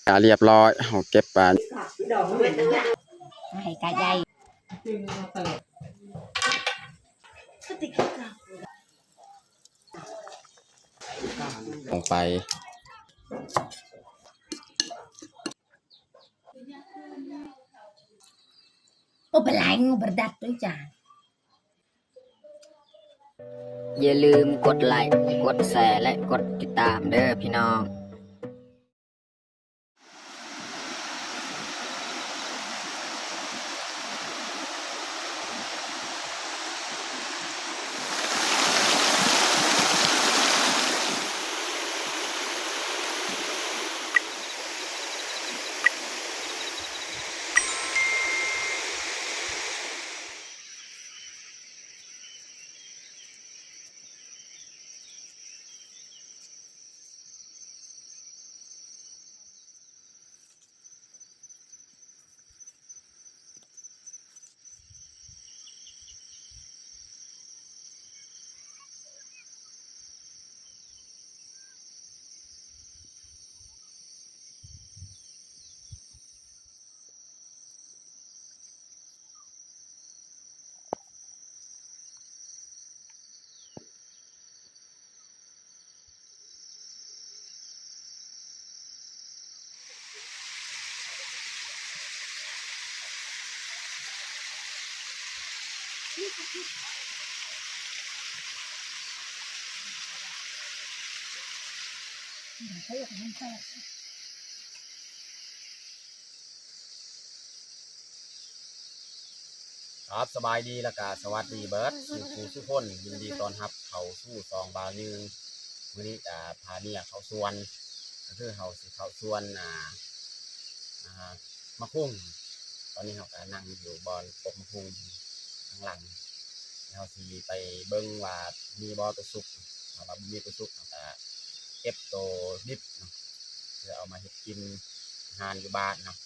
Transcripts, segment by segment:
ກະລຽບຮ້ອຍ ເຮົາເກັບປາ ໃຫ້ກະໃຫຍ່ ລົງໄປ ໂອ້ ປະໄລ ງູປະດັດດ້ວຍຈ້າ. ຢ່າລືມກົດໄລ ກົດແຊ ແລະ ກົດຕິດຕາມເດີພີ່ນ້ອງ. ຄັບ ສະບາຍດີ ແລ້ວກະສະຫວັດດີເບິດສູ່ຜູ້ສູ່ຄົນ ຍິນດີຕ້ອນຮັບເຂົ້າສູ່ຊ່ອງບ່າວຍືນ. ມື້ນີ້ກະພາເມຍເຂົ້າສວນ ກະຄືເຮົາຊິເຂົ້າສວນ ອ່າ ອ່າ ໝາກຫຸ່ງ. ຕອນນີ້ເຮົາກະນັ່ງຢູ່ບ່ອນກົກໝາກຫຸ່ງທາງຫຼັງ ເຮົາຊິໄປເບິ່ງວ່າມີບໍ່ໂຕສຸກ. ຖ້າວ່າບໍ່ມີໂຕສຸກ ເຮົາກະເກັບໂຕດິບເນາະ ເພື່ອເອົາມາເຮັດກິນອາຫານຢູ່ບ້ານເນາະ.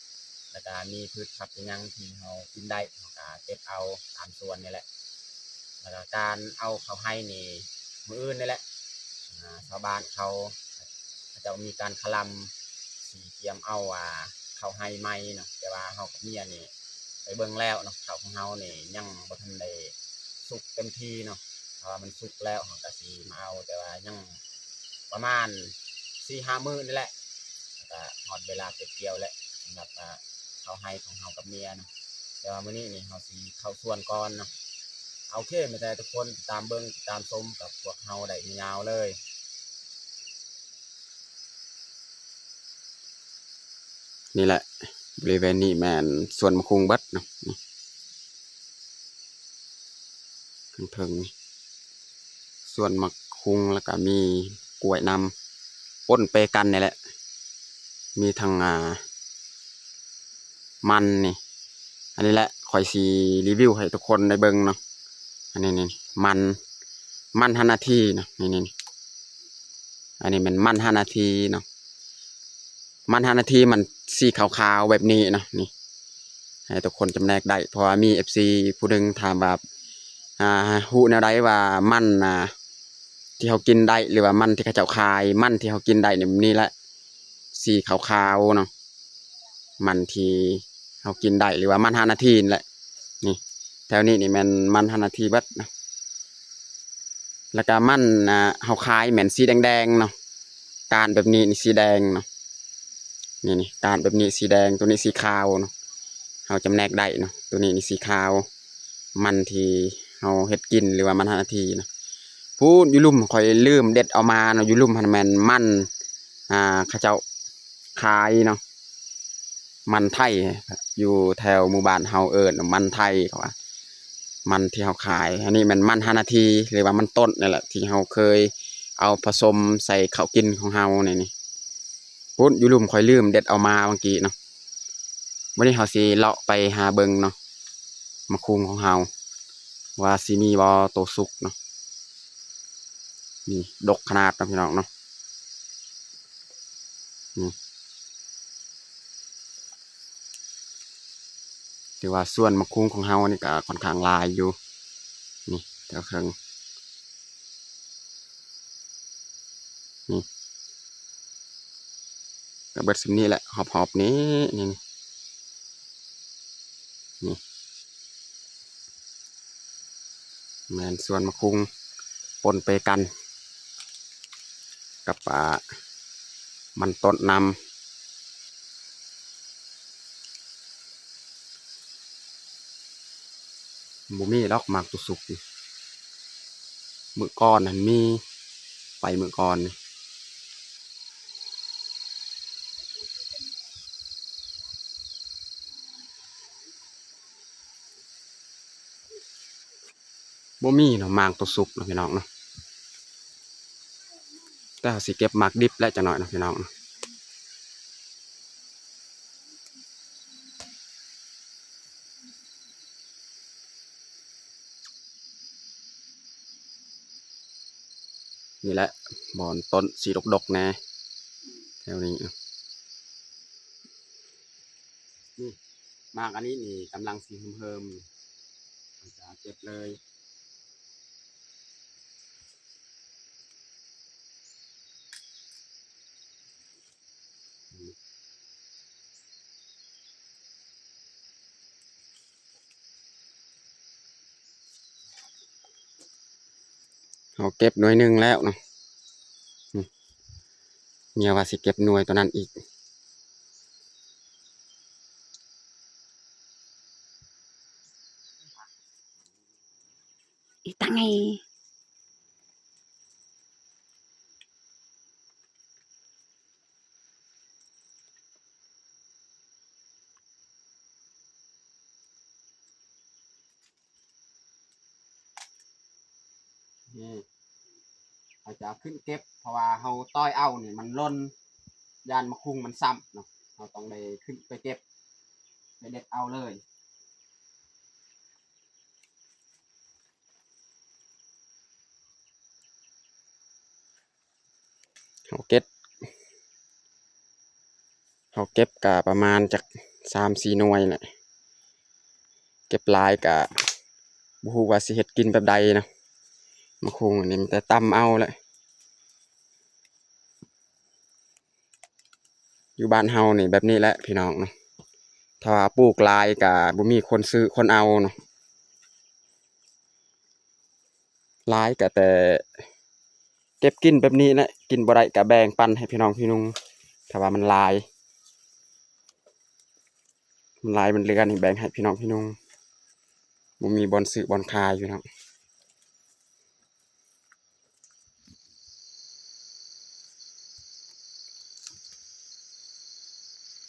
ແລ້ວກະມີພືດຜັກອີ່ຫຍັງທີ່ເຮົາກິນໄດ້ ເຮົາກະເກັບເອົາຕາມສວນນີ້ແຫຼະ. ແລ້ວກະການເອົາເຂົ້າໄຮ່ນີ້ ມື້ອື່ນນີ້ແຫຼະ ອ່າ ຊາວບ້ານເຂົາ ເຂົາເຈົ້າມີການຄະລຳ ຊິກຽມເອົາ ອ່າ ເຂົ້າໄຮ່ໃໝ່ເນາະ. ແຕ່ວ່າເຮົາກັບເມຍນີ້ໄປເບິ່ງແລ້ວເນາະ ເຂົ້າຂອງເຮົານີ້ຍັງບໍ່ທັນໄດ້ສຸກເຕັມທີ່ເນາະ. ຖ້າວ່າມັນສຸກແລ້ວເຮົາກະຊິມາເອົາ ແຕ່ວ່າຍັງປະມານສີ່ຫ້າມື້ນີ້ແຫຼະ ກະຮອດເວລາເກັບກ່ຽວແລ້ວ ສຳລັບ ອ່າ ເຂົ້າໄຮ່ຂອງເຮົາກັບເມຍເນາະ. ແຕ່ວ່າມື້ນີ້ນີ້ເຮົາຊິເຂົ້າສວນກ່ອນເນາະ. ໂອເຄ ມີແຕ່ທຸກຄົນຕິດຕາມເບິ່ງ ຕິດຕາມຊົມກັບພວກເຮົາໄດ້ຍາວໆເລີຍ. ນີ້ແຫຼະ ບໍລິເວນນີ້ແມ່ນສວນໝາກຫຸ່ງເບິດເນາະ ນີ້ ເທິງໆ ນີ້ ສວນໝາກຫຸ່ງ ແລ້ວກະມີກ້ວຍນຳ ປົນເປກັນນີ້ແຫຼະ ມີທັງ ອ່າ ມັນນີ້. ອັນນີ້ແຫຼະ ຂ້ອຍຊິຣີວິວໃຫ້ທຸກຄົນໄດ້ເບິ່ງເນາະ. ອັນນີ້ນີ້ມັນ ມັນຫ້ານາທີເນາະ ນີ້ນີ້ ອັນນີ້ແມ່ນມັນຫ້ານາທີເນາະ. ມັນຫ້ານາທີມັນສີຂາວໆແບບນີ້ເນາະ ນີ້ ໃຫ້ທຸກຄົນຈຳແນກໄດ້ ເພາະວ່າມີເອັຟຊີຜູ້ໜຶ່ງຖາມວ່າ ອ່າ ຮູ້ແນວໃດວ່າມັນ ອ່າ ທີ່ເຮົາກິນໄດ້ ຫຼືວ່າມັນທີ່ເຂົາເຈົ້າຂາຍ ມັນທີ່ເຮົາກິນໄດ້ນີ້ ນີ້ແຫຼະ ສີຂາວໆເນາະ ມັນທີ່ເຮົາກິນໄດ້ ຫຼືວ່າມັນຫ້ານາທີນີ້ແຫຼະ. ນີ້ ແຖວນີ້ນີ້ແມ່ນມັນຫ້ານາທີເບິດເນາະ. ແລ້ວກະມັນ ອ່າ ເຮົາຂາຍແມ່ນສີແດງໆເນາະ ກ້ານແບບນີ້ນີ້ສີແດງເນາະ ນີ້ນີ້ກ້ານແບບນີ້ສີແດງ ໂຕນີ້ສີຂາວເນາະ. ເຮົາຈຳແນກໄດ້ເນາະ ໂຕນີ້ນີ້ສີຂາວ ມັນທີ່ເຮົາເຮັດກິນ ຫຼືວ່າມັນຫ້ານາທີເນາະ. ພຸ້ນຢູ່ລຸ່ມ ຂ້ອຍລືມເດັດເອົາມາເນາະ ຢູ່ລຸ່ມຫັ້ນແມ່ນມັນ ອ່າ ເຂົາເຈົ້າຂາຍເນາະ ມັນໄທ ຢູ່ແຖວໝູ່ບ້ານເຮົາເອີ້ນມັນໄທ ເຂົາວ່າ ມັນທີ່ເຮົາຂາຍ. ອັນນີ້ແມ່ນມັນຫ້ານາທີ ຫຼືວ່າມັນຕົ້ນນີ້ແຫຼະ ທີ່ເຮົາເຄີຍເອົາປະສົມໃສ່ເຂົ້າກິນຂອງເຮົານີ້ນີ້. ພຸ້ນຢູ່ລຸ່ມ ຂ້ອຍລືມເດັດເອົາມາເມື່ອກີ້ເນາະ. ມື້ນີ້ເຮົາຊິເລາະໄປຫາເບິ່ງເນາະ ໝາກຫຸ່ງຂອງເຮົາ ວ່າຊິມີບໍ່ໂຕສຸກເນາະ. ນີ້ ດົກຂະໜາດເນາະ ພີ່ນ້ອງເນາະ. ນີ້ ຖືວ່າສວນໝາກຫຸ່ງຂອງເຮົານີ້ກະຂ້ອນຂ້າງຫຼາຍຢູ່ ນີ້ ແຖວເທິງ ນີ້ ກໍເບິດສ່ຳນີ້ແຫຼະ ຮອບໆນີ້ ນີ້ ນີ້ ແມ່ນສວນໝາກຄຸງປົນເປກັນກັບ ອ່າ ມັນຕົ້ນນຳ. ບໍ່ມີດອກໝາກຕົວສຸກນີ້ ມື້ກ່ອນຫັ້ນມີ ໄປມື້ກ່ອນນີ້. ບໍ່ມີເນາະ ໝາກຕົວສຸກເນາະ ພີ່ນ້ອງເນາະ ແຕ່ເຮົາຊິເກັບໝາກດິບແຫຼະ ຈັກໜ້ອຍເນາະ ພີ່ນ້ອງເນາະ. ນີ້ແຫຼະບ່ອນຕົ້ນສີດົກໆແດ່ ແຖວນີ້. ນີ້ ໝາກອັນນີ້ນີ້ກຳລັງຊິເຫີມໆ ເຮົາຈະເກັບເລີຍ. ເຮົາເກັບໜ່ວຍໜຶ່ງແລ້ວເນາະ ອືມ ເມຍວ່າຊິເກັບໜ່ວຍຕົວນັ້ນອີກ. ອີຕັງເອ ນີ້ ເຮົາຈະເອົາຂຶ້ນເກັບ ເພາະວ່າເຮົາຕ້ອຍເອົານີ້ມັນຫຼົ່ນ ຢ້ານໝາກຄຸງມັນຊ້ຳເນາະ ເຮົາຕ້ອງໄດ້ຂຶ້ນໄປເກັບ ໄປເດັດເອົາເລີຍ. ເຮົາເກັບ ເຮົາເກັບກະປະມານຈັກສາມສີ່ໜ່ວຍແຫຼະ ເກັບຫຼາຍກະບໍ່ຮູ້ວ່າຊິເຮັດກິນແບບໃດເນາະ ໝາກຄຸງອັນນີ້ມີແຕ່ຕຳເອົາແຫຼະ. ຢູ່ບ້ານເຮົານີ້ແບບນີ້ແຫຼະພີ່ນ້ອງເນາະ ຖ້າວ່າປູກຫຼາຍກະບໍ່ມີຄົນຊື້ຄົນເອົາເນາະ ຫຼາຍກະແຕ່ເກັບກິນແບບນີ້ແຫຼະ ກິນບໍ່ໄດ້ກະແບ່ງປັນໃຫ້ພີ່ນ້ອງພີ່ນຸ່ງ ຖ້າວ່າມັນຫຼາຍ ມັນຫຼາຍມັນເຫຼືອນີ້ແບ່ງໃຫ້ພີ່ນ້ອງພີ່ນຸ່ງ ບໍ່ມີບ່ອນຊື້ບ່ອນຂາຍພີ່ນ້ອງ.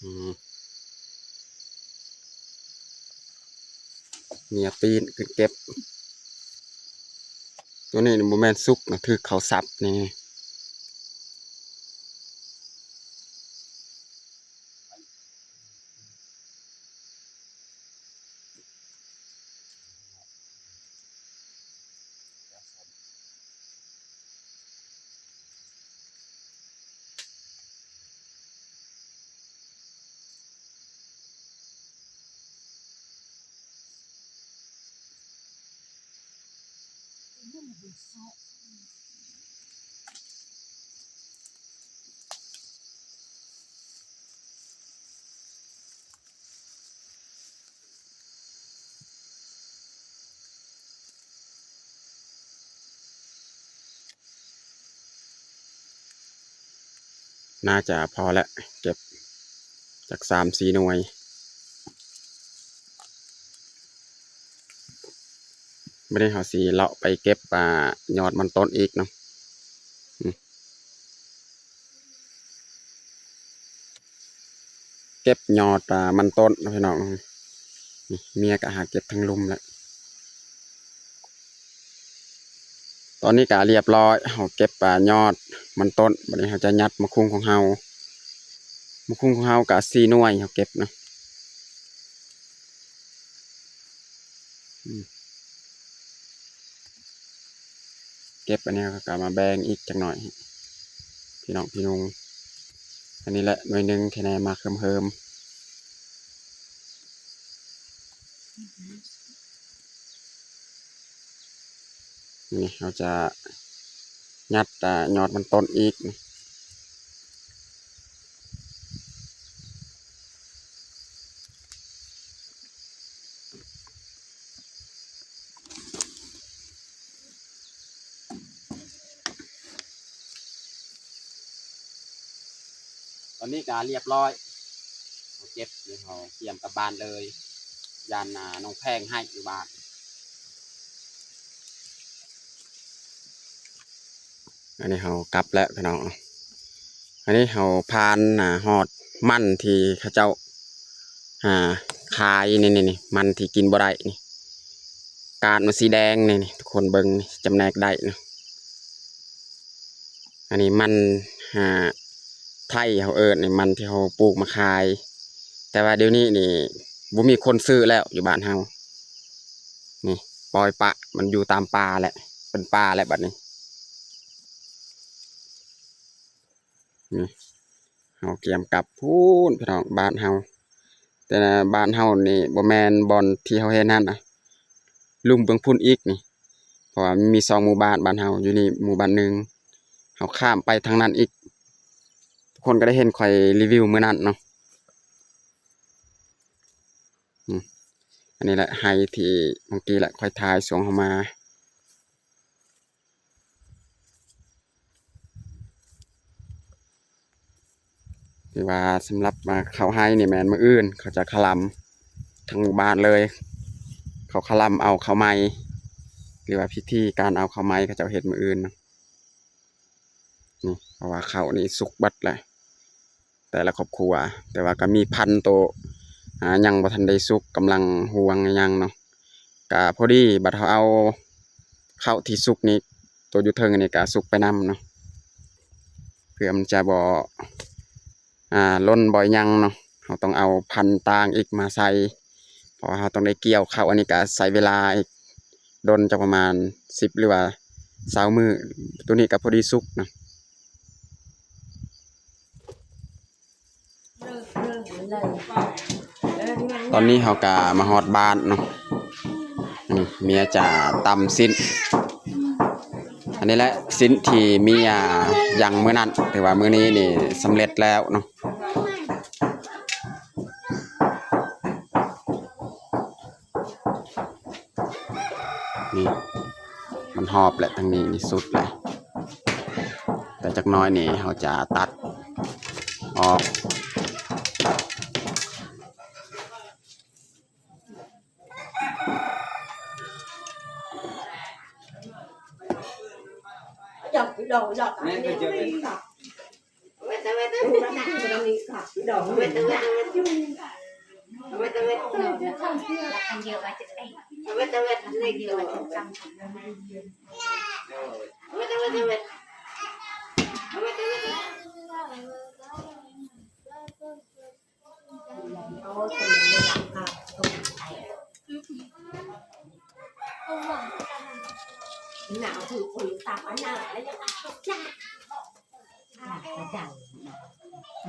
ອືມ ເມຍປີນຂຶ້ນເກັບ ຕົວນີ້ບໍ່ແມ່ນສຸກນະ ຖືກເຂົາສັບນີ້. ໜ້າຈະພໍແລ້ວ ເກັບຈັກສາມສີ່ໜ່ວຍ. ບາດນີ້ເຮົາຊິເລາະໄປເກັບ ອ່າ ຍອດມັນຕົ້ນອີກເນາະ ອືມ ເກັບຍອດ ອ່າ ມັນຕົ້ນເນາະພີ່ນ້ອງ ນີ້ເມຍກໍຫາເກັບທັງລຸ່ມແຫຼະ. ຕອນນີ້ກໍລຽບຮ້ອຍ ເຮົາເກັບ ອ່າ ຍອດມັນຕົ້ນ ບາດນີ້ເຮົາຈະຍັດໝາກຄຸງຂອງເຮົາ ໝາກຄຸງຂອງເຮົາກໍສີ່ໜ່ວຍ ເຮົາເກັບນະ ອືມ ເກັບອັນນີ້ກໍມາແບ່ງອີກຈັກໜ້ອຍ ພີ່ນ້ອງພີ່ນຸ່ງ ອັນນີ້ແຫຼະໜ່ວຍໜຶ່ງ ແຄ່ແນ່ມາເຮີມໆ. ນີ້ເຮົາຈະຍັດ ອ່າ ຍອດມັນຕົ້ນອີກ ນີ້ກະລຽບລ້ອຍ ເຮົາເກັບ ເຮົາກຽມກັບບ້ານເລີຍ ຢ້ານນ້ອງແພງໄຫ້ຢູ່ບ້ານ. ອັນນີ້ເຮົາກັບແລ້ວພີ່ນ້ອງ. ອັນນີ້ເຮົາຜ່ານ ອ່າ ຮອດມັນທີ່ເຂົາເຈົ້າ ອ່າ ຂາຍ ນີ້ໆໆ ມັນທີ່ກິນບໍ່ໄດ້ນີ້ ກາດມັນສີແດງນີ້ ນີ້ ທຸກຄົນເບິ່ງນີ້ ຈຳແນກໄດ້ເນາະ. ອັນນີ້ມັນ ອ່າ ໄທເຮົາເອີ້ນນີ້ ມັນທີ່ເຮົາປູກມາຂາຍ ແຕ່ວ່າດຽວນີ້ນີ້ບໍ່ມີຄົນຊື້ແລ້ວຢູ່ບ້ານເຮົາ. ນີ້ ປ່ອຍປະ ມັນຢູ່ຕາມປ່າແຫຼະ ເປັນປ່າແລ້ວບັດນີ້. ນີ້ ເຮົາກຽມກັບພຸ້ນພີ່ນ້ອງ ບ້ານເຮົາ ແຕ່ບ້ານເຮົານີ້ບໍ່ແມ່ນບ່ອນທີ່ເຮົາເຫັນຫັ້ນນະ ລຸ່ມເບື້ອງພຸ້ນອີກນີ້ ເພາະວ່າມັນມີສອງໝູ່ບ້ານ ບ້ານເຮົາຢູ່ນີ້ໝູ່ບ້ານໜຶ່ງ ເຮົາຂ້າມໄປທາງນັ້ນອີກ. ທຸກຄົນກໍໄດ້ເຫັນຂ້ອຍຣີວິວມື້ນັ້ນເນາະ. ອືມ ອັນນີ້ແຫຼະໄຮ່ທີ່ເມື່ອກີ້ແຫຼະ ຂ້ອຍຖ່າຍຊ່ວງເຮົາມາ. ຖືວ່າສຳລັບ ອ່າ ເຂົ້າໄຮ່ນີ້ແມ່ນມື້ອື່ນເຂົາຈະຄະລຳທັງໝູ່ບ້ານເລີຍ. ເຂົາຄະລຳເອົາເຂົ້າໃໝ່ ຫຼືວ່າພິທີການເອົາເຂົ້າໃໝ່ເຂົາເຈົ້າເຮັດມື້ອື່ນນະ. ນີ້ ເພາະວ່າເຂົ້ານີ້ສຸກເບິດແລ້ວ ແຕ່ລະຄອບຄົວ ແຕ່ວ່າກໍມີພັນໂຕ ອ່າ ຍັງບໍ່ທັນໄດ້ສຸກ ກຳລັງຮວງຫຍັງເນາະ. ກະພໍດີ ບັດເຮົາເອົາເຂົ້າທີ່ສຸກນີ້ ໂຕຢູ່ເທິງນີ້ກະສຸກໄປນຳເນາະ ເພື່ອມັນຈະບໍ່ ອ່າ ຫຼົ່ນບໍ່ຫຍັງເນາະ. ເຮົາຕ້ອງເອົາພັນຕ່າງອີກມາໃສ່ ເພາະວ່າເຮົາຕ້ອງໄດ້ກ່ຽວເຂົ້າ ອັນນີ້ກະໃຊ້ເວລາອີກດົນ ຈັກປະມານສິບ ຫຼືວ່າຊາວມື້ ໂຕນີ້ກະພໍດີສຸກເນາະ. ຕອນນີ້ເຮົາກະມາຮອດບ້ານເນາະ. ນີ້ເມຍຈະຕຳຊີ້ນ ອັນນີ້ແຫຼະ ຊີ້ນທີ່ເມຍຢ່າງມື້ນັ້ນ ແຕ່ວ່າມື້ນີ້ນີ້ສຳເລັດແລ້ວເນາະ. ນີ້ ມັນຮອບແຫຼະ ທາງນີ້ນີ້ສຸດແຫຼະ ແຕ່ຈັກໜ້ອຍນີ້ເຮົາຈະຕັດອອກ.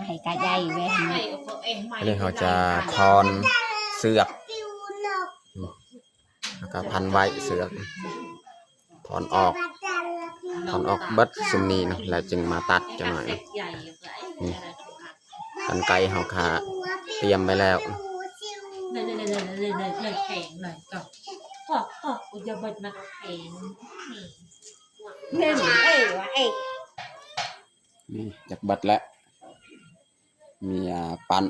ໃຫ້ກະໃຫຍ່ເວີຍ ອັນນີ້ເຮົາຈະຖອນເຊືອກ ແລ້ວກໍພັນໄວ້ເຊືອກ ຖອນອອກ ຖອນອອກເບິດຊຸມນີ້ເນາະ ແລ້ວຈຶ່ງມາຕັດຈັກໜ້ອຍ. ນີ້ ກັນໄກເຮົາກະຕຽມໄວ້ແລ້ວ. ນີ້ ຢາກເບິດແລ້ວ ເມຍ ອ່າ ປັ້ນ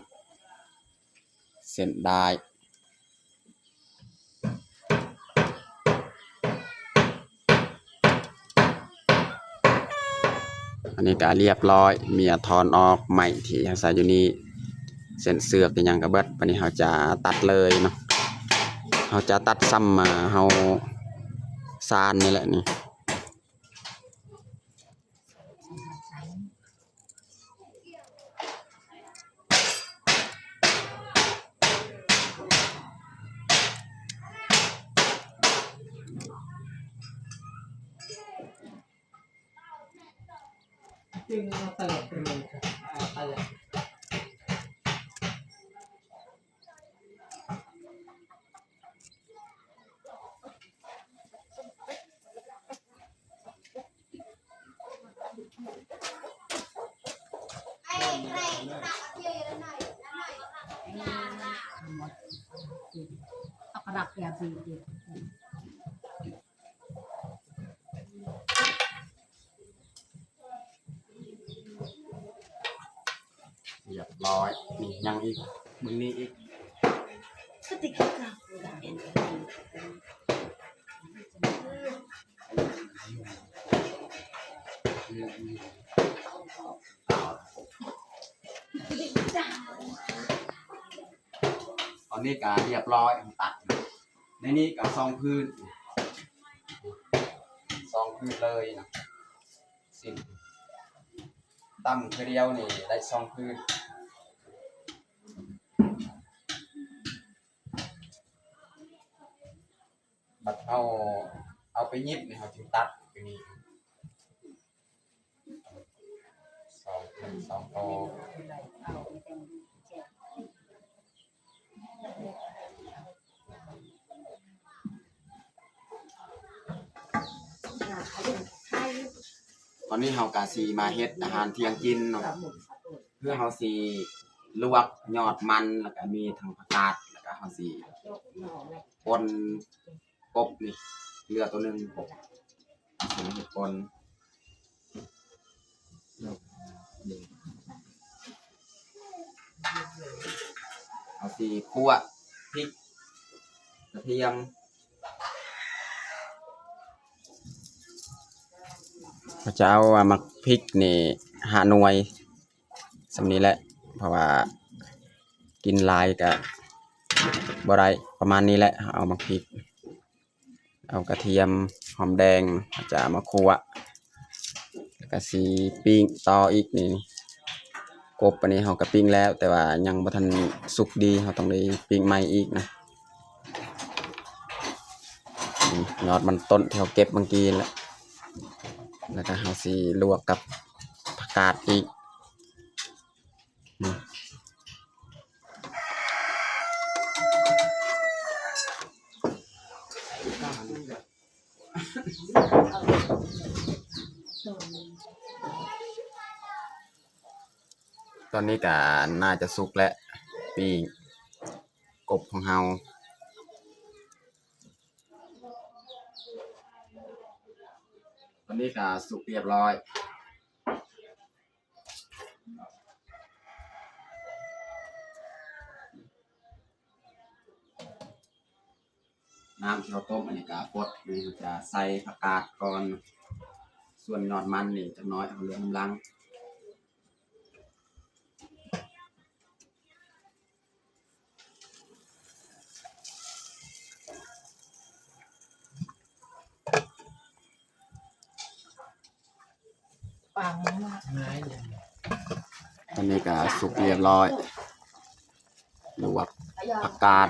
ເສັ້ນດ້າຍ. ອັນນີ້ກະລຽບລ້ອຍ ເມຍຖອນອອກໄມ້ທີ່ເຮົາໃສ່ຢູ່ນີ້ ເສັ້ນເຊືອກອີ່ຫຍັງກະເບິດ. ບາດນີ້ເຮົາຈະຕັດເລີຍເນາະ ເຮົາຈະຕັດຊ່ຳ ເຮົາສານນີ້ແຫຼະນີ້. ດຶງເອົາເຕີບໄປເລີຍ ເອົາເຕີບ. ເອົາກະດາດແກະບີບ. ຮ້ອຍ. ນີ້ຍັງອີກ ເບິ່ງນີ້ອີກ. ຕອນນີ້ກະຮຽບຮ້ອຍ ຕັດ ໃນນີ້ກະສອງຜືນ ສອງຜືນເລີຍນະ. ສິ້ນ ຕ່ຳເທື່ອດຽວນີ້ໄດ້ສອງຜືນ. ບັດເຮົາເອົາໄປຫຍິບນີ້ ເຮົາຈຶ່ງຕັດຕົວນີ້ ສອງ ສອງໂຕ. ຕອນນີ້ເຮົາກະຊິມາເຮັດອາຫານທ່ຽງກິນເນາະ ຄືເຮົາຊິລວກຍອດມັນ ແລ້ວກະມີທັງຜັກກາດ ແລ້ວກະເຮົາຊິປົ່ນ ກົບນີ້ ເຫຼືອໂຕໜຶ່ງ ກົບ ເອົາເຂົ້າມາເຮັດປົ່ນ. ເຮົາຊິຂົ້ວພິກ ກະທຽມ. ເຮົາຈະເອົາ ອາ ໝາກພິກນີ້ ຫ້າໜ່ວຍ ສ່ຳນີ້ແຫຼະ ເພາະວ່າກິນຫຼາຍກະບໍ່ໄດ້. ປະມານນີ້ແຫຼະ ເຮົາເອົາໝາກພິກ ເອົາກະທຽມ ຫອມແດງ ເຮົາຈະເອົາມາຂົ້ວ ແລ້ວກະຊິປີ້ງຕໍ່ອີກ. ນີ້ ກົບອັນນີ້ເຮົາກະປີ້ງແລ້ວ ແຕ່ວ່າຍັງບໍ່ທັນສຸກດີ ເຮົາຕ້ອງໄດ້ປີ້ງໃໝ່ອີກນະ. ນີ້ ຍອດມັນຕົ້ນທີ່ເຮົາເກັບເມື່ອກີ້ແຫຼະ ແລ້ວກະເຮົາຊິລວກກັບຜັກກາດອີກ. ຕອນນີ້ກະໜ້າຈະສຸກແລ້ວ ປີ້ງ ກົບຂອງເຮົາ. ຕອນນີ້ກະສຸກຮຽບຮ້ອຍ. ນ້ຳທີ່ເຮົາຕົ້ມອັນນີ້ກະຟົດ ນີ້ເຮົາຈະໃສ່ຜັກກາດກ່ອນ ສ່ວນຍອດມັນນີ້ຈັກໜ້ອຍເຮົາເລືອກນຳຫຼັງ. ອັນນີ້ກະສຸກຮຽບຮ້ອຍ ລວກຜັກກາດ.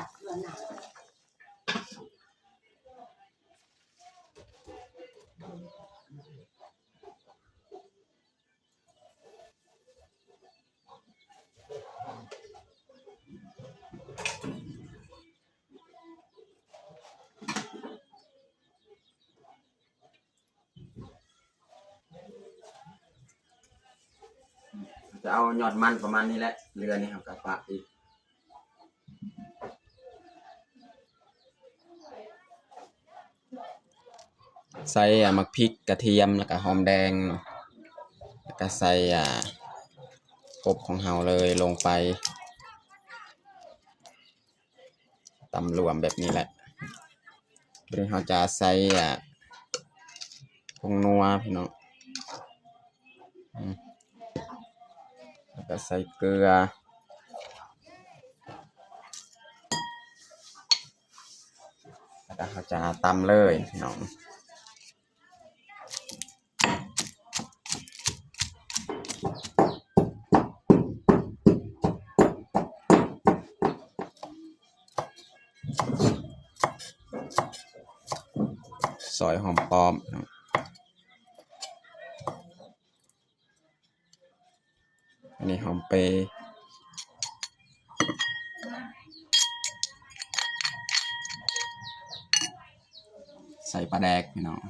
ຈະເອົາຍອດມັນປະມານນີ້ແຫຼະ ເຫຼືອນີ້ເຮົາກະປະອີກ. ໃສ່ ອາ ໝາກພິກ ກະທຽມ ແລ້ວກະຫອມແດງເນາະ ແລ້ວກະໃສ່ ອາ ກົບຂອງເຮົາເລີຍລົງໄປ ຕຳລວມແບບນີ້ແຫຼະ. ບາດນີ້ເຮົາຈະໃສ່ ອາ ຜົງນົວພີ່ນ້ອງ ອືມ ແລ້ວກະໃສ່ເກືອ ແລ້ວກະເຮົາຈະຕຳເລີຍພີ່ນ້ອງ. ຊອຍຫອມປ້ອມ. ອັນນີ້ຫອມເປ ໃສ່ປາແດກພີ່ນ້ອງ.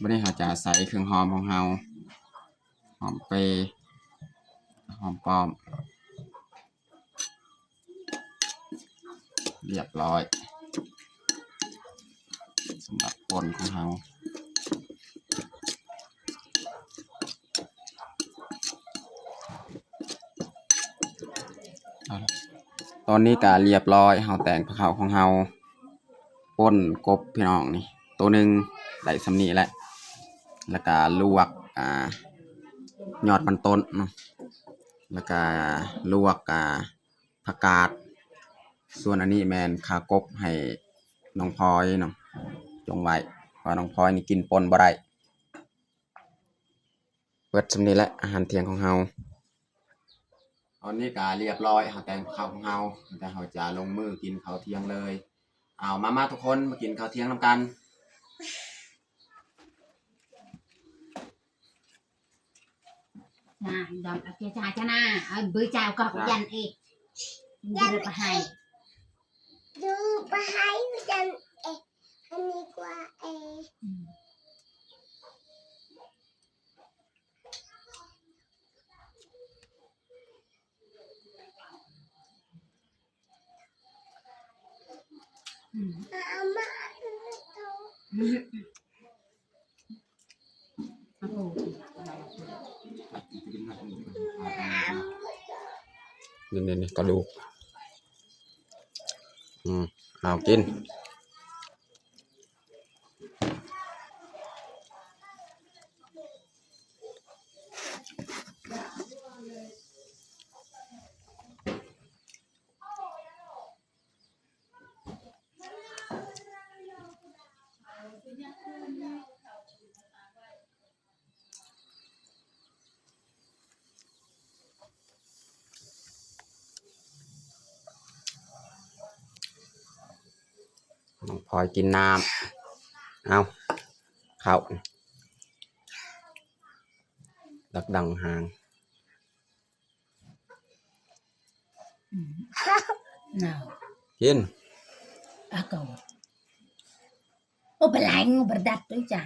ບາດນີ້ເຮົາຈະໃສ່ເຄື່ອງຫອມຂອງເຮົາ ຫອມເປ ຫອມປ້ອມ. ຮຽບຮ້ອຍ ສຳລັບປົ່ນຂອງເຮົາ. ເອົາລະ ຕອນນີ້ກະລຽບຮ້ອຍ ເຮົາແຕ່ງພາເຂົ້າຂອງເຮົາ ປົ່ນກົບພີ່ນ້ອງນີ້ ໂຕໜຶ່ງໄດ້ສ່ຳນີ້ແຫຼະ ແລ້ວກະລວກ ອ່າ ຍອດມັນຕົ້ນເນາະ ແລ້ວກະລວກ ອ່າ ຜັກກາດ ສ່ວນອັນນີ້ແມ່ນຂາກົບໃຫ້ນ້ອງພອຍເນາະ ຈົ່ງໄວ້ ເພາະວ່ານ້ອງພອຍນີ້ກິນປົ່ນບໍ່ໄດ້. ເບິດສ່ຳນີ້ແຫຼະ ອາຫານທ່ຽງຂອງເຮົາ. ຕອນນີ້ກະລຽບຮ້ອຍ ເຮົາແຕ່ງເຂົ້າຂອງເຮົາ ແລ້ວເຮົາຈະລົງມືກິນເຂົ້າທ່ຽງເລີຍ. ເອົາ ມາ ມາທຸກຄົນ ມາກິນເຂົ້າທ່ຽງນຳກັນ. ນາ ດອມ ເອົາເຈົ້າ ຈາ ຈານາ ເອົາ ເບີຈາ ກໍ ຈາ ຢັນເອກ ຢັນເອກ ເດີປະໄຫ ເດີປະໄຫ ຢັນເອກ ອັນນີ້ກວ່າເອ ອືມ. ນີ້ໆໆ ກະດູກ ອືມ ເອົາກິນ. ນ້ອງພອຍກິນນ້ຳ ເອົາ ເຂົ້າ ດັກດັງຫາງ ອືມ ເອົາ ກິນ ອາກອ ໂອ ປະໄລງ ປະດັດ ໂອ ຈາ